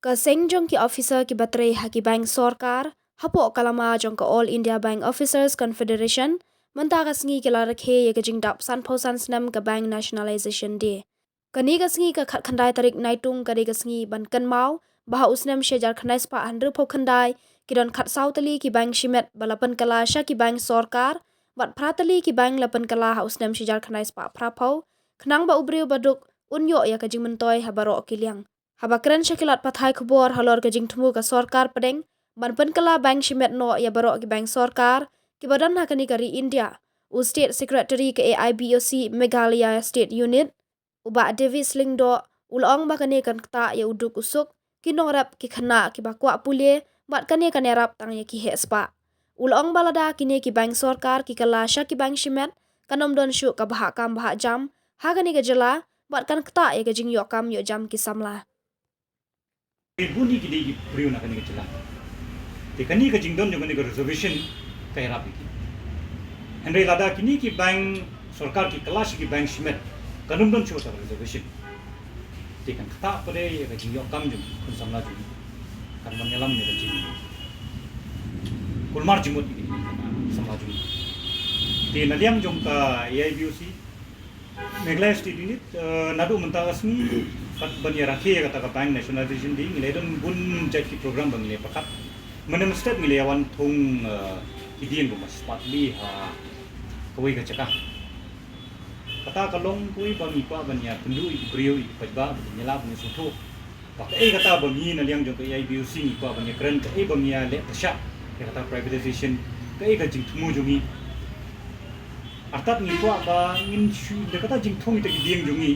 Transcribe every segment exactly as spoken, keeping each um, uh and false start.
Ka seng jong ki officer kiba trei ha ki bank sorkar hapoh ka lama jong ka All India Bank Officers Confederation mynta ka sngi ki la rakhe ïa ka jingdap sanphew san snem ka Bank Nationalization Day. Kane ka sngi ka khatkhyndai tarik Naitung ka dei ka sngi ban kynmaw ba ha u snem shi hajar khyndai spah hynriewphew khyndai ki don khatsaw tylli ki bank shimet ba la pynkylla sha ki bank sorkar, bad phra tylli ki bank la pynkylla ha u snem shi hajar khyndai spah phraphew, khnang ba u briew ba duk un ïoh ïa ka jingmyntoi ha baroh ki liang. Haba kren sha ki lad pathai khubor halor ka jingthmu ka sorkar pdeng ban pynkylla bank shimet noh ïa baroh ki bank sorkar kiba don ha kane ka ri India, u State Secretary ka A I B O C Meghalaya State Unit, u Bah Davis Lyngdoh, u la ong ba kane kan ktah ïa u duk u suk ki nongrep ki khynnah kiba kwah pule, bad kane kan ïarap tang ïa ki heh spah. U la ong ba lada kine ki bank sorkar ki kylla sha ki bank shimet, kan ym don shuh ka bhah kam bhah jam ha kane ka jylla, bad kan ktah ïa ka jingïoh kam ïoh jam ki samla. Te bun hi ki dei ki briew na kane ka jylla. Te kane ka jingdon jong kane ka reservation ka ïarap ïa ki. Hynrei lada kine ki bank sorkar ki kylla sha ki bank shimet, kan ym don shuh kata ka reservation. Te kan ktah pat ïa ka jingïoh kam jong ki khun samla jong ki. Kan wan ïalam ïa ka jingkulmar jingmut ïa ki khun samla jong ki. Te na liang jong ka A I B O C Meghalaya State Unit, eh, naduh mynta ka sngi, kat ban ïa rakhe ïa kata ka Bank Nationalization Day, ngi la don bun jait ki program ba ngi la pyrkhat. Mynne mynstep ngi la wan thung, eh, ki dieng kumba spah tylli ha kawei ka jaka. Kata ka long kawei ba ngi kwah ban ïa kynduh ïa ki briew, ïa ki paidbah, ban ïa lah ban ïa sngewthuh. Ba kaei kata ba ngi na liang jong ka A I B O C ngi kwah ban ïa kren, kaei ba ngi ïa leh pyrshah ïa kata privatization, kaei ka jingthmu jong ngi. Artat ngi kwah ba ngin shu da kata jingthung ïa kita ki dieng jong ngi,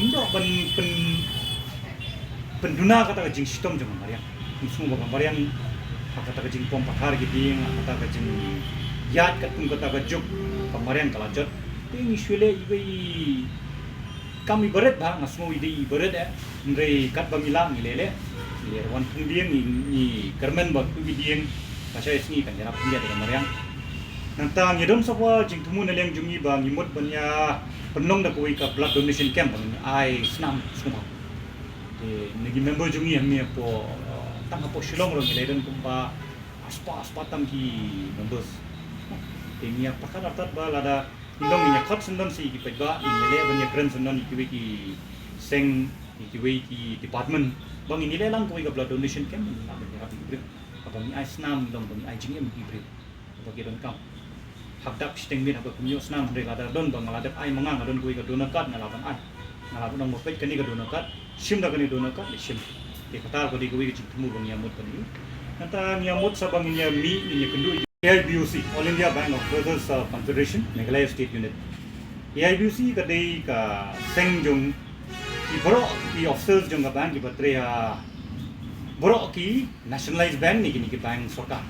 ngin ïoh ban pyn, pynduna kata ka jingshitom jong ka mariang. Ngi sngew ba ka mariang ha kata ka jingpom pathar ki dieng, ha kata ka jingïaid katkum kata ka juk, ka mariang ka la jot. Te ngi shu leh iwei i kam iba rit ba, nga sngew i dei iba rit eh. Hynrei katba ngi lah ngi leh leh. Ngi leh wan thung dieng, ngi, ngi kyrmen ba kito ki dieng ka shai sngi kan ïarap khyndiat ïa ka mariang. Nangta ngi don sa kawei jingthmu na liang jong ngi ba ngi mut ban ïa pynlong da kawei ka blood donation camp ba ngin ai snam sngewbha. Te na ki member jong ngi hangne hapoh, eh, tang hapoh Shillong ruh ngi la don kumba arspah, arspah tam ki members. Te ngi ïa pyrkhat artat ba lada ngi long ngi ïa khot syndon sa ïa ki paidbah, ngi ïa leh ban ïa kren syndon ïa kiwei ki seng, ïa kiwei ki department ba ngin ïa leh lang kawei ka blood donation camp, ngin lah ban ïarap ïa ki briew. Kaba ngi ai snam long ba ngi ai jingim ïa ki briew ba ki donkam. Hap dap shiteng miet haba kum ïoh snam, hynrei lada don ba nga la dep ai ma nga, nga don kawei ka donor card, nga lah ban ai. Nga lah ban ong ba peit kane ka donor card, shim da kane ka donor card, leh shim. Te kata ka dei kawei ka jingthmu ba ngi ïa mut kane. Nangta ngi ïa mut sa ba ngin ïa mih, ngin ïa kynduh A I B O C, All India Bank of Officers, uh, Confederation, Meghalaya State Unit. A I B O C ka dei ka seng jong ki baroh ki officers jong ka bank kiba trei ha baroh ki nationalized bank ne kine ki bank sorkar.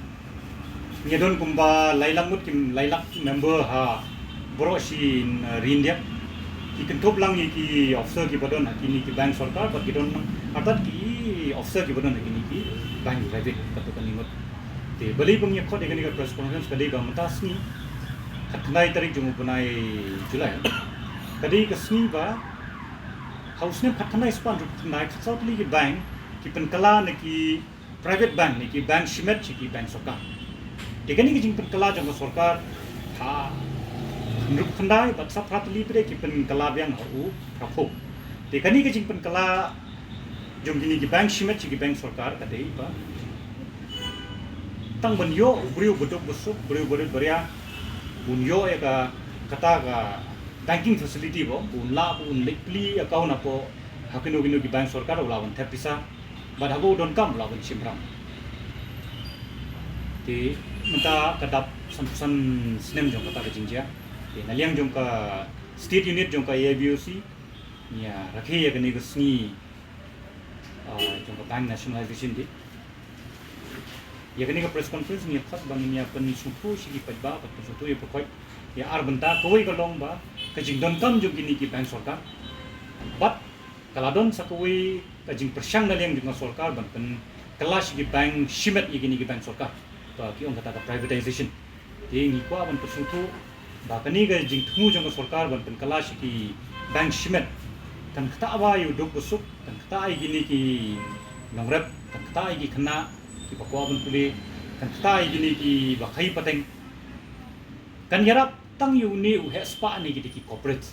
Ngi don kumba lai lak ngut ki lai lak member ha baroh shi, uh, ri India. Ki kynthup lang ïa ki officer kiba don ha kine ki bank sorkar, bad ki don artat ki officer kiba don ha kine ki bank private, katto katne ngut. Te balei ba ngi ïa khot ïa kane ka press conference ka dei ba mynta sngi, khatkhyndai tarik jong u bnai July, ka dei ka sngi ba ha u snem khatkhyndai spah hynriewphew khyndai, khatsaw tylli ki bank ki pynkylla na ki private bank ne ki bank shimet sha ki bank sorkar. Te kane ka jingpynkylla jong ka sorkar ha hynriewphew khyndai, bad sa phra tylli pat de ki pynkylla biang ha u phraphew. Te kane ka jingpynkylla jong kine ki bank shimet sha ki bank sorkar ka dei ba tang ban ïoh u briew ba duk ba suk, briew ba rit ba ria, un ïoh ïa ka, kata ka banking facility ba un lah ba un leit plie account hapoh ha kino kino ki bank sorkar, u lah ban thep pisa, bad haba u donkam u lah ban shim ram. Te mynta ka dap sanphew san snem jong kata ka jingjia. Te na liang jong ka state unit jong ka A I B O C, ngi ïa rakhe ïa kane ka sngi, ah, jong ka Bank Nationalization Day. Ïa kane ka press conference ngi ïa khot ba ngin ïa pynsngewthuh sha ki paidbah, bad pynsngewthuh ïa pyrkhat ïa ar bynta, kawei ka long ba ka jingdonkam jong kine ki bank sorkar. Bad ka la don sa kawei ka jingpyrshang na liang jong ka sorkar ban pynkylla sha ki bank shimet ïa kine ki bank sorkar, ba ki ong kata ka privatization. Te ngi kwah ban pynsngewthuh ba kane ka jingthmu jong ka sorkar ban pynkylla sha ki bank shimet kan ktah ba ïa u duk ba suk, kan ktah ïa kine ki nongrep, kan ktah ïa ki khynnah kiba kwah ban pule, kan ktah ïa kine kiba khaïi pateng. Kan ïarap tang ïa une u heh spah ne ki dei ki corporate.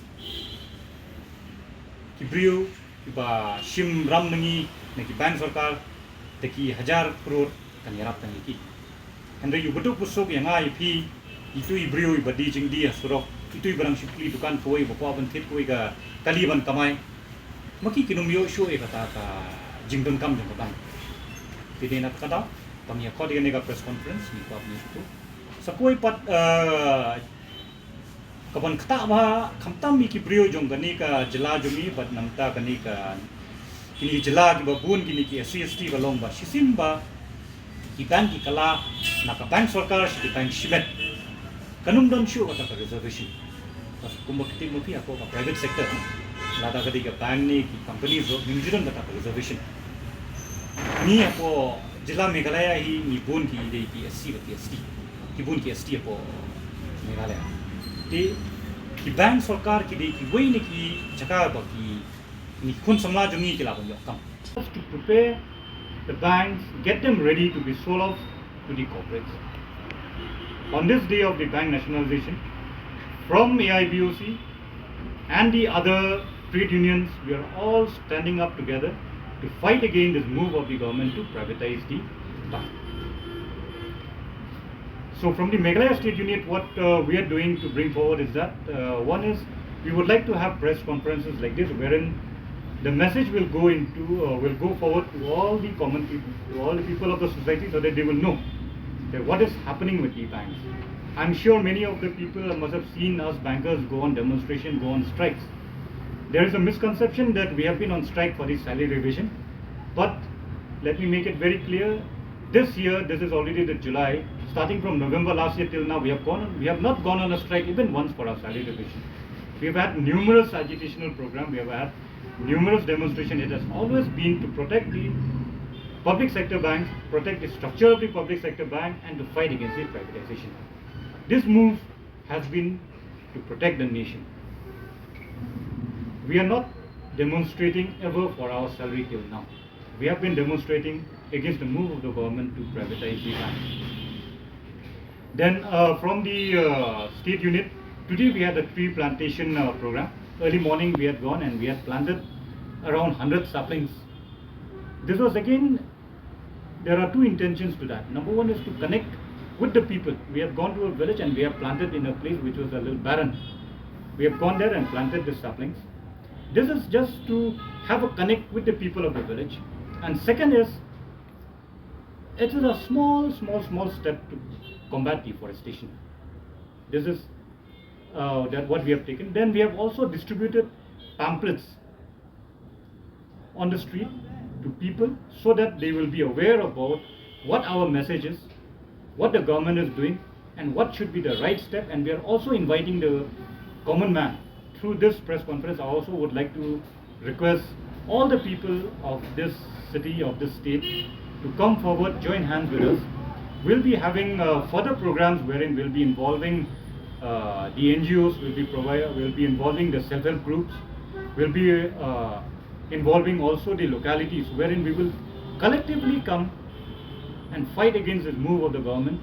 Ki briew kiba shim ram na ngi na ki bank sorkar da ki hajar klur kan ïarap tang ïa ki. Hynrei u baduk basuk ïa nga ïa phi, itu i briew iba die jingdie ha surok, itu iba dang shu plie dukan kawei, ba kwah ban thied kawei ka kali ban kamai, ma ki kin ym ïoh shuh ïa kata ka jingdonkam jong ka bank. Te dei na kata ka daw ba ngi ïa khot ïa kane ka press conference, ngi kwah ban ïathuh. Sa kawei pat, eh, kaban ktah bha khamtam ïa ki briew jong kane ka jylla jong ngi bad namar kane ka, kine ki jylla kiba bun kine ki S C S T ka long ba shisien ba ki bank ki kylla na ka bank sorkar sha ki bank shimet. Kan ym don shuh kata ka reservation. Bad kumba ka tip ma phi, hapoh ka private sector, lada ka dei ka bank ne ki company ruh, ngim ju don kata ka reservation. Ngi hapoh jylla Meghalaya hi ngi bun ki dei ki S C bad ki S T. Ki bun ki S T hapoh Meghalaya. Te ki bank sorkar ki dei kiwei na ki jaka ba ki, kine ki khun samla jong ngi ki lah ban ïoh kam. To prepare the banks, get them ready to be sold off to the corporates. On this day of the bank nationalization, from A I B O C and the other trade unions, we are all standing up together to fight against this move of the government to privatize the bank. So from the Meghalaya State Unit, what, uh, we are doing to bring forward is that, uh, one is we would like to have press conferences like this, wherein the message will go into, uh, will go forward to all the common people, to all the people of the society, so that they will know that what is happening with the banks. I'm sure many of the people must have seen us bankers go on demonstration, go on strikes. There is a misconception that we have been on strike for the salary revision, but let me make it very clear. This year, this is already the July. Starting from November last year till now, we have gone, we have not gone on a strike even once for our salary revision. We have had numerous agitational program. We have had numerous demonstration. It has always been to protect the public sector banks, protect the structure of the public sector bank, and to fight against the privatization. This move has been to protect the nation. We are not demonstrating ever for our salary till now. We have been demonstrating against the move of the government to privatize the bank. Then, uh, from the, uh, state unit, today we had a tree plantation, uh, program. Early morning we had gone and we had planted around hundred saplings. This was again, there are two intentions to that. Number one is to connect with the people. We have gone to a village and we have planted in a place which was a little barren. We have gone there and planted the saplings. This is just to have a connect with the people of the village. And second is, it is a small, small, small step to combat deforestation. This is, uh, that what we have taken. Then we have also distributed pamphlets on the street to people so that they will be aware about what our message is, what the government is doing, and what should be the right step. And we are also inviting the common man through this press conference. I also would like to request all the people of this city, of this state, to come forward, join hands with us. We'll be having, uh, further programs wherein we'll be involving, uh, the N G Os, we'll be provi-, we'll be involving the self-help groups, we'll be, uh, involving also the localities, wherein we will collectively come and fight against this move of the government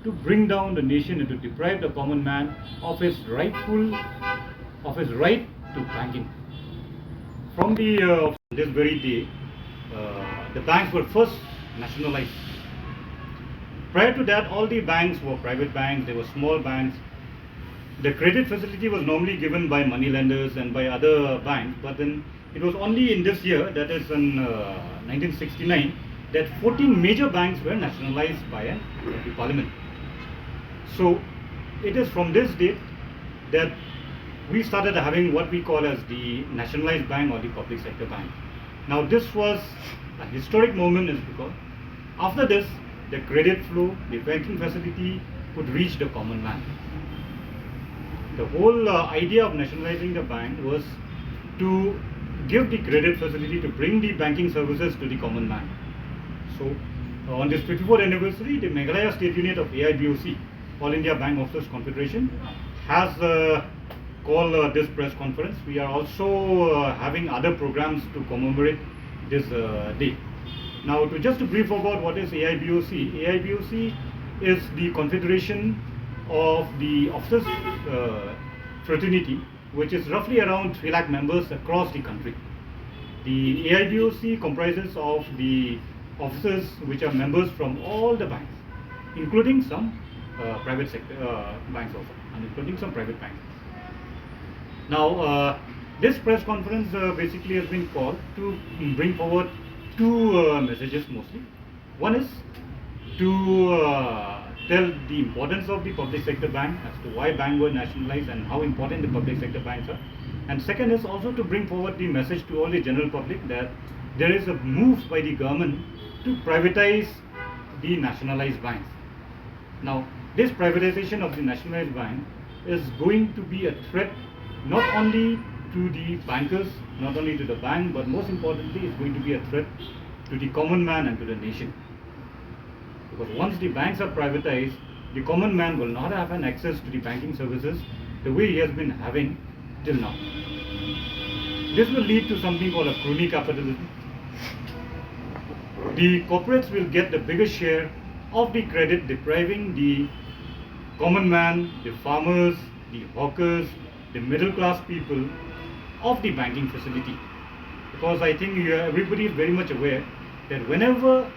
to bring down the nation and to deprive the common man of his rightful, of his right to banking. From the, uh, this very day, uh, the banks were first nationalized. Prior to that, all the banks were private banks, they were small banks. The credit facility was normally given by moneylenders and by other banks, but then it was only in this year, that is in, uh, nineteen sixty-nine, that fourteen major banks were nationalized by an, the parliament. So it is from this date that we started having what we call as the nationalized bank or the public sector bank. Now, this was a historic moment, is because after this, the credit flow, the banking facility could reach the common man. The whole, uh, idea of nationalizing the bank was to give the credit facility, to bring the banking services to the common man. So, uh, on this fifty-fourth anniversary, the Meghalaya State Unit of A I B O C, All India Bank Officers Confederation, has, uh, called, uh, this press conference. We are also, uh, having other programs to commemorate this, uh, day. Now, to just to brief about what is A I B O C, A I B O C is the confederation of the officers uh, fraternity, which is roughly around three lakh members across the country. The A I B O C comprises of the officers which are members from all the banks, including some uh, private sector uh, banks also, and including some private banks. Now, uh, this press conference uh, basically has been called to bring forward two uh, messages mostly. One is to uh, tell the importance of the public sector bank as to why banks were nationalized and how important the public sector banks are. And second is also to bring forward the message to all the general public that there is a move by the government to privatize the nationalized banks. Now, this privatization of the nationalized bank is going to be a threat not only to the bankers, not only to the bank, but most importantly, it's going to be a threat to the common man and to the nation. Because once the banks are privatized, the common man will not have an access to the banking services the way he has been having till now. This will lead to something called a crony capitalism. The corporates will get the biggest share of the credit, depriving the common man, the farmers, the hawkers, the middle class people of the banking facility. Because I think you, everybody is very much aware that whenever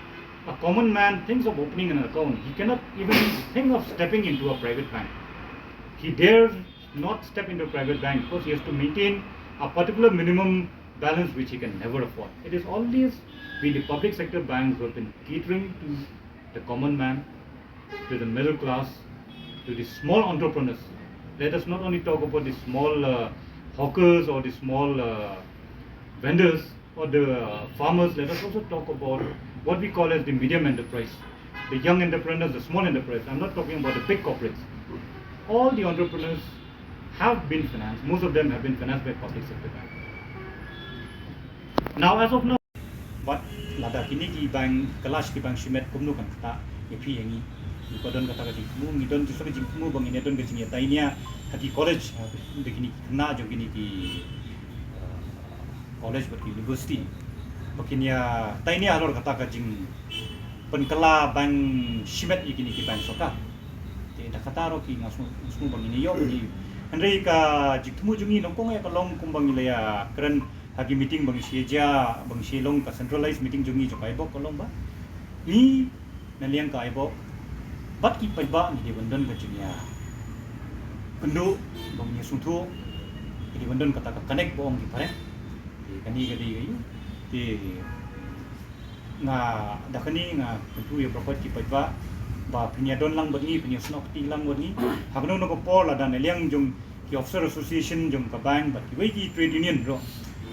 a common man thinks of opening an account, he cannot even think of stepping into a private bank. He dares not step into a private bank because he has to maintain a particular minimum balance which he can never afford. It is always been the public sector banks who have been catering to the common man, to the middle class, to the small entrepreneurs. Let us not only talk about the small uh, hawkers or the small uh, vendors or the uh, farmers. Let us also talk about what we call as the medium enterprise, the young entrepreneurs, the small enterprise. I'm not talking about the big corporates. All the entrepreneurs have been financed. Most of them have been financed by public sector bank. Now, as of now, but lada kine ki bank, kylla ki bank shimet kumno kan kata, ïa phi ïa ngi. Ngi ka don kata ka jingthmu, ngi don jingthmu, ba ngin don ka jingïatainia ha ki college, ha kine ki khynnah jong kine ki uh, college bad ki university. Ba kin ïatainia halor kata ka jingpynkylla bank shimet ïa kine ki bank sorkar. Te da kata ruh ki nga sngew ba ngin ïoh ngi. Hynrei ka jingthmu jong ngi nyngkong ïa ka long kumba ngi la ïakren ha ki meeting ba ngi shu ïa, ba ngi shu long ka centralized meeting jong ngi jong ka IBOC ka long ba ngi na liang ka IBOC bad ki paidbah ngi dei ban don ka jingïakynduh, ba ngi sngewthuh, ngi dei ban don kata ka connect ba ong ki phareng. Te kane ka dei ka ïa te nga da kane nga kyntu ïa baroh ki paidbah ba phin ïa don lang bad ngi, phin ïa snoh kti lang bad ngi ha kano kano ka por, lada na liang jong ki officer association jong ka bank bad kiwei ki trade union ruh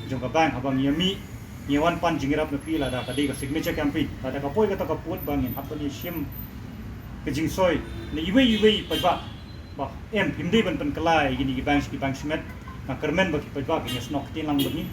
jong ka bank, haba ngi ïa mih ngi wan pan jingïarap na phi, lada ka dei ka signature campaign, lada ka poi kata ka pud ba ngin hap ban ïa shim ka jingsoi na iwei iwei paidbah ba em phim dei ban pynkylla ïa kine ki bank, ki bank shimet. Nga kyrmen ba ki paidbah kin ïa snoh kti lang bad ngi.